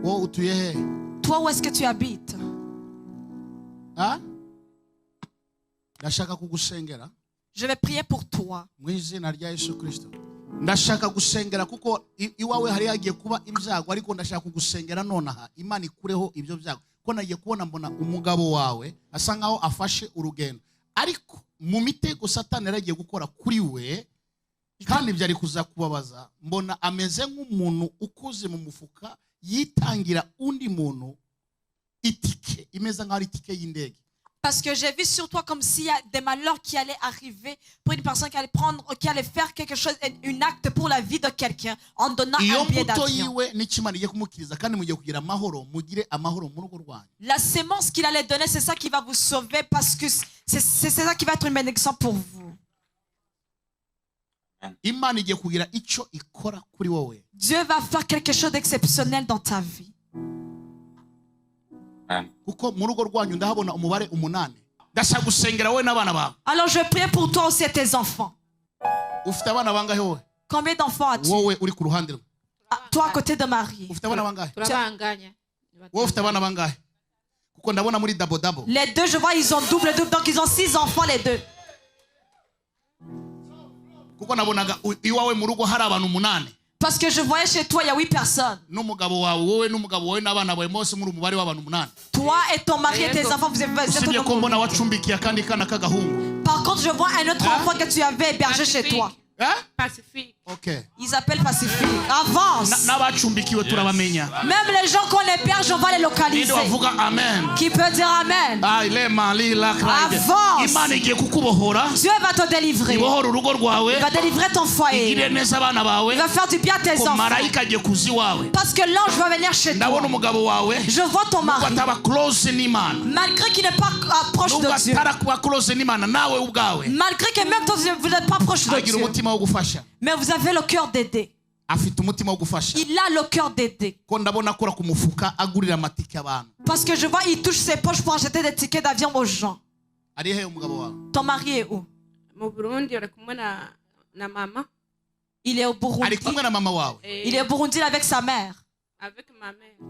Wowe utuye he? Toi, où est-ce que tu habites? Ha? Ndashaka kugusengera. Je vais prier pour toi. Mu izina rya Yesu Kirisito, ndashaka gusengera kuko iwawe hari hagiye kuba ibyago, ariko ndashaka kugusengera nonaha Imana ikureho ibyo byago, ko nagiye kubona mbona umugabo wawe asa nkaho afashe urugendo, ariko mu mitego Satani yari agiye gukora kuri we kandi byari kuza kubabaza, mbona ameze nk'umuntu ukoze mu mufuka yitangira undi muntu itike imeze nkaho ari itike y'indege. Parce que j'ai vu sur toi comme s'il y a des malheurs qui allaient arriver pour une personne qui allait prendre, qui allait faire quelque chose, un acte pour la vie de quelqu'un en donnant Iyo un billet mbuto d'avion. Yiwe n'icyo Imana igiye kumukiriza kandi mugiye kugira amahoro, mugire amahoro mu rugo rwanyu. La semence qu'il allait donner, c'est ça qui va vous sauver parce que c'est ça qui va être une bénédiction pour vous. Imana igiye kugira icyo ikora kuri wowe. Dieu va faire quelque chose d'exceptionnel dans ta vie. Kuko mu rugo rwanyu ndahabona umubare umunani. Ndashaka gusengera wowe n'abana bawe. Alors je prie pour toi aussi et tes enfants. Ufite abana bangahe wowe? Combien d'enfants as-tu? Wowe uri ku ruhande rwe. Ah, toi à côté de Marie. Ufite abana bangahe? Turabanganya. Wowe ufite abana bangahe? Kuko ndabona muri double double. Les deux, je vois, ils ont double double, donc ils ont six enfants les deux. Kuko nabonaga iwawe mu rugo hari abantu umunani. Parce que je voyais chez toi, il y a huit personnes. N'umugabo wawe, wowe n'umugabo wawe n'abana bawe bose muri umubare w'abantu umunani. Toi et ton mari et tes enfants, vous êtes Usibye au ko mbona nombre. Wacumbikiye akandi kana k'agahungu. Par contre, je vois un autre enfant que tu avais hébergé chez toi. Eh? Pacifique. Okay. Ils appellent Pacifique. Avance. N'abacumbikiwe turabamenya. Même les gens qu'on héberge, on va les Ninde localiser. wavuga amen? Qui peut dire amen? Ay, lema lila krayide. Avance. Imana igiye kukubohora. Dieu va te délivrer. Ibohora urugo rwawe. Il va délivrer ton foyer. Igirire neza abana bawe. Il va faire du bien à tes Ko enfants. marayika agiye kuza iwawe. Parce que l'ange va venir chez toi. Ndabona umugabo wawe Je vois ton nubwo mari. Ataba close n'Imana, Malgré qu'il n'est pas proche nubwo de Dieu. Atarakuba close n'Imana nawe ubwawe, Malgré que même toi, vous n'êtes pas proche de agira Dieu. Umutima wo gufasha. Mais vous avez le cœur d'aider. Afite umutima wo gufasha. Il a le cœur d'aider. Ko ndabona akora ku mufuka agurira amatike abantu. Parce que je vois, il touche ses poches pour acheter des tickets d'avion aux gens. Ari he umugabo wawe? Ton mari est où? Mu Burundi bari kumwe na mama. Il est au Ari Burundi. Kumwe na mama wawe? Eh, Il est au Burundi avec sa mère. Avec ma mère.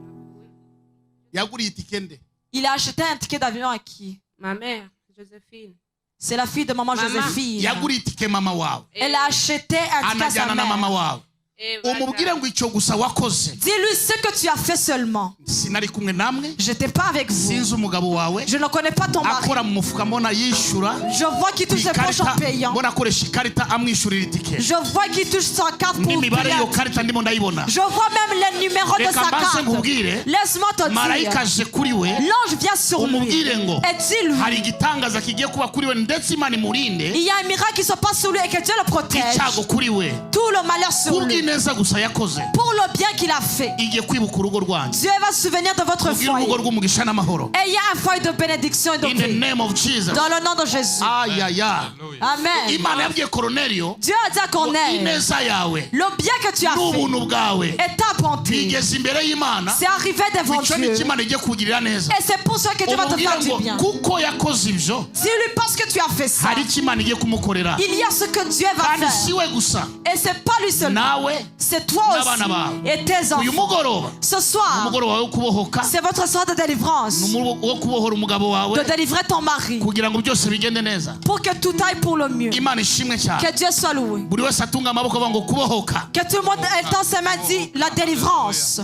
Yaguriye itike nde? Il a acheté un ticket d'avion à qui? Ma mère Joséphine. C'est la fille de maman Maman. Joséphine. Yaguriye itike mama wawe. Elle a acheté un ticket à sa Anajyana na mama mère. Wawe. Eh, Umubwire ngo icyo gusa wakoze. Dis-lui ce que tu as fait seulement. Sinari kumwe namwe. Je n'étais pas avec vous. Sinzi umugabo wawe. Je ne connais pas ton mari. Akora mu mufuka mbona yishyura. Je vois qu'il touche ses poches en Ikarita payant. Mbona akoresha ikarita amwishyurira itike. Je vois qu'il touche sa carte pour N'imibare payer. y'iyo karita ndimo ndayibona. Je vois même les numéros de Reka sa mbanze carte. nkubwire. Laisse-moi te dire. Marayika aje kuri we. L'ange vient sur lui. Umubwire ngo Et dis-lui. Hari igitangaza kigiye kuba kuri we ndetse Imana imurinde. Il y a un miracle qui se passe sur lui et que Dieu le protège. Icyago kuri we. Tout le malheur sur lui. Kubw'ineza gusa yakoze. Pour le bien qu'il a fait. Igiye kwibuka urugo rwanyu. Dieu va se souvenir de votre Ubwire urugo foyer. Rw'umugisha n'amahoro. Ayez un foyer de bénédiction et de In the paix. Name of Jesus. Dans le nom de Jésus. Ayaya. Amen. Imana yabwiye Koroneliyo Dieu a dit à ngo Corneille, ineza yawe le bien que tu as fait n'ubuntu bwawe est ta bonté. Bigeze imbere y'Imana. C'est arrivé devant Icyo Dieu. ni cyo Imana igiye kugirira neza. Et c'est pour ça que Dieu va te Umubwire faire du ngo bien. Kuko yakoze ibyo, Dis-lui parce que tu as fait ça. Hari icyo Imana igiye kumukorera. Il y a ce que Dieu va Kandi si faire. We gusa. Et c'est pas lui seulement. Nawe C'est toi n'abana bawe. Aussi. Et tes Uyu enfants. mugoroba, Ce soir, umugoroba wo kubohoka, c'est votre soir de délivrance. Ni wo kubohora umugabo wawe De délivrer ton mari. Kugira ngo byose bigende neza. Pour que tout aille pour le mieux. Imana ishimwe cyane. Que Dieu soit loué. Buri wese atunga amaboko avuga ngo kubohoka. Que tout le monde étend ses mains, dit la délivrance.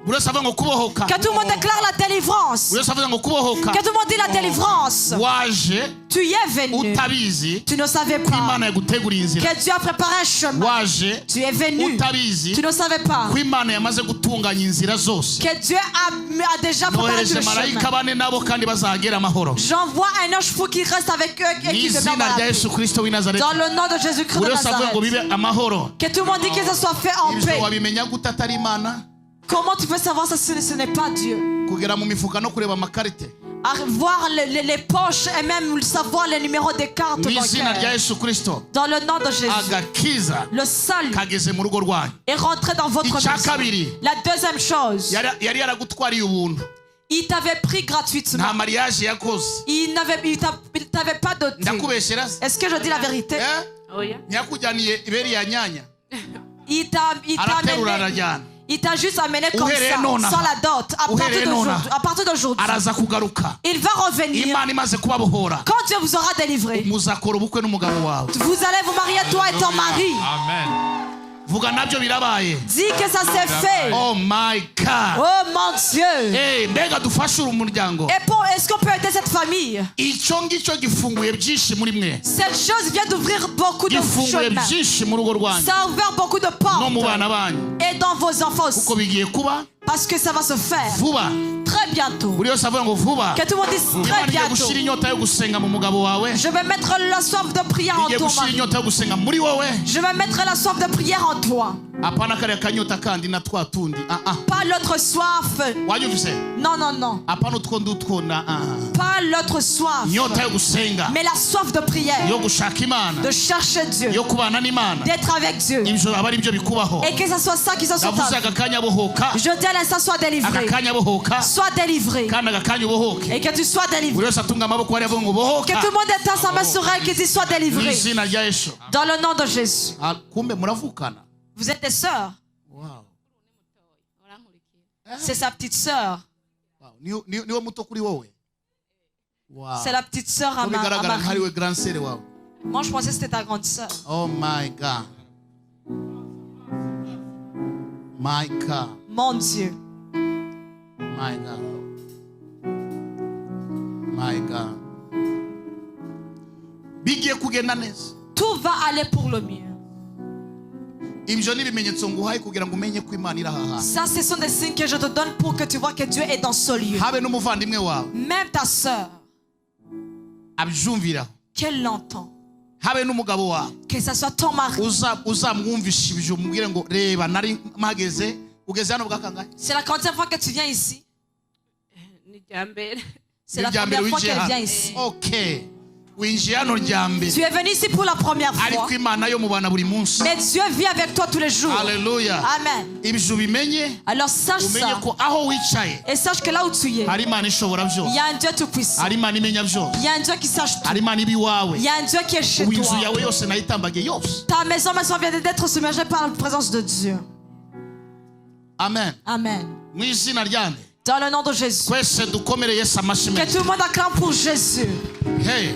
Buri wese avuga ngo kubohoka. Que tout le monde déclare la délivrance. Buri wese avuga ngo kubohoka. Que tout le monde dit la délivrance. Waje Tu y es venu. Utabizi Tu ne savais ko pas Imana yaguteguriye inzira. Que Dieu a préparé un chemin. Waje Tu es venu. Utabizi Tu ne savais pas ko Imana yamaze gutunganya inzira zose. Que Dieu a déjà préparé tout Nohereje le marayika chemin. bane nabo kandi bazagera amahoro. J'envoie un ange fou qui reste avec eux et Mu qui demeure izina dans la rya paix. Yesu Kirisito w'i Nazareti. Dans le nom de Jésus-Christ de Buri wese avuga ngo Nazareth. bibe amahoro. Que tout le monde dise que ce soit fait en Ibyo paix. Wabimenya gute atari Imana? Comment tu peux savoir ça si ce n'est pas Dieu? Kugera mu mifuka no kureba amakarite. À voir les poches et même savoir les numéros des cartes Mu izina rya bancaires. Yesu Kirisito. Dans le nom de Jésus. Agakiza Le salut kageze mu rugo rwanyu. Est rentré dans votre Icya maison. kabiri. La deuxième chose, Yari yari yaragutwariye ubuntu. Il t'avait pris gratuitement. Nta mariage yakoze. Il t'avait pas doté. Ndakubeshyera se? Est-ce que je dis la vérité? Eh? Oya. Ntiyakujyaniye ibere ya nyanya. Il t'a Araterura amené, arajyana. Il t'a juste amené comme Uhereye ça, nonaha. Sans la dot. À partir Uhereye d'aujourd'hui, nonaha. à partir d'aujourd'hui, Araza kugaruka. Il va revenir. Imana imaze kubabohora, Quand Dieu vous aura délivré, muzakora ubukwe n'umugabo wawe. Vous allez vous marier, toi et ton mari. Amen. Vuga nabyo birabaye. Dis que ça s'est fait. Oh my God. Oh mon Dieu. Hey, mbega dufashe uru muryango. Et est-ce qu'on peut aider cette famille? Icyo ngicyo gifunguye byinshi muri mwe. Cette chose vient d'ouvrir beaucoup de Gifunguye chemins. Byinshi mu rugo rwanyu Ça a ouvert beaucoup de no mu portes. Bana banyu. Et dans vos enfants aussi. Kuko bigiye kuba Parce que ça va se faire vuba. Très bientôt. Buri wese avuga ngo vuba. Que tout le monde dise très Imana igiye bientôt. gushyira inyota yo gusenga mu mugabo wawe. Je vais mettre la soif de prière en Igiye toi, gushyira mari. Inyota yo gusenga muri wowe. Je vais mettre la soif de prière en toi. Apana kariya kanyota kandi na twa tundi ah ah. Pas l'autre soif. Wanyumvise? Non, non, non. Apana utwo ndutwo na ah. Pas l'autre soif. Inyota yo gusenga, Mais la soif de prière. Yo gushaka Imana, De chercher Dieu. Yo kubana n'Imana. D'être avec Dieu. Ibyo aba ari byo bikubaho. Et que ce soit ça qui soit sur Ndavuze ta vie. aka kanya bohoka. Je dis à l'instant, sois Aka délivré. Kanya bohoka. Sois délivré. Kandi aka kanya ubohoke. Et que tu sois délivré. Buri wese atunga amaboko hariya avuga ngo Que bohoka. tout le monde étend sa main sur elle, qu'il soit Mu délivré. Izina rya Yesu. Dans le nom de Jésus. Ah, kumbe muravukana. Vous êtes des sœurs. Wow. Urankurikira. C'est sa petite sœur. Wow. Niwe muto kuri wowe. Wow. C'est la petite sœur Ko à bigaragara Marie. nk'ari we grand sœur wawe. Moi, je pensais que c'était ta grande sœur. Oh my God. My God. Mon Dieu. My God. My God. Bigiye kugenda neza. Tout va aller pour le mieux. Ibyo ni ibimenyetso nguhaye kugira ngo umenye ko Imana iri aha hantu. Ça, ce sont des signes que je te donne pour que tu vois que Dieu est dans ce lieu. Habe n'umuvandimwe wawe Même ta sœur, abyumviraho. Qu'elle l'entend. Habe n'umugabo wawe. Que ce soit ton mari. Uzamwumvisha ibyo umubwire ngo reba nari mpageze ugeze hano bwa kangahe? C'est la 40e fois que tu viens ici. Ni irya mbere. C'est la Ni irya mbere première fois winjiye qu'elle hano. vient ici. Okay, winjiye hano rya mbere. Tu es venu ici pour la première fois. Ariko Imana yo mubana buri munsi. Mais Dieu vit avec toi tous les jours. Haleluya. Amen. Ibyo ubimenye. Alors sache Umenye ça. Ko aho wicaye Et sache que là où tu es, hari Imana ishobora byose. Il y a un Dieu tout-puissant. Hari Imana imenya byose. Il y a un Dieu qui sache tout. Hari Imana iba iwawe. Il y a un Dieu qui est chez Ubu inzu toi. Yawe yose nayitambagiye yose. Ta maison maintenant vient d'être submergée par la présence de Dieu. Amen. Amen. Mu izina ryande? Dans le nom de Jésus. Twese dukomere Yesu amashyi Que menshi. tout le monde acclame pour Jésus. Hey.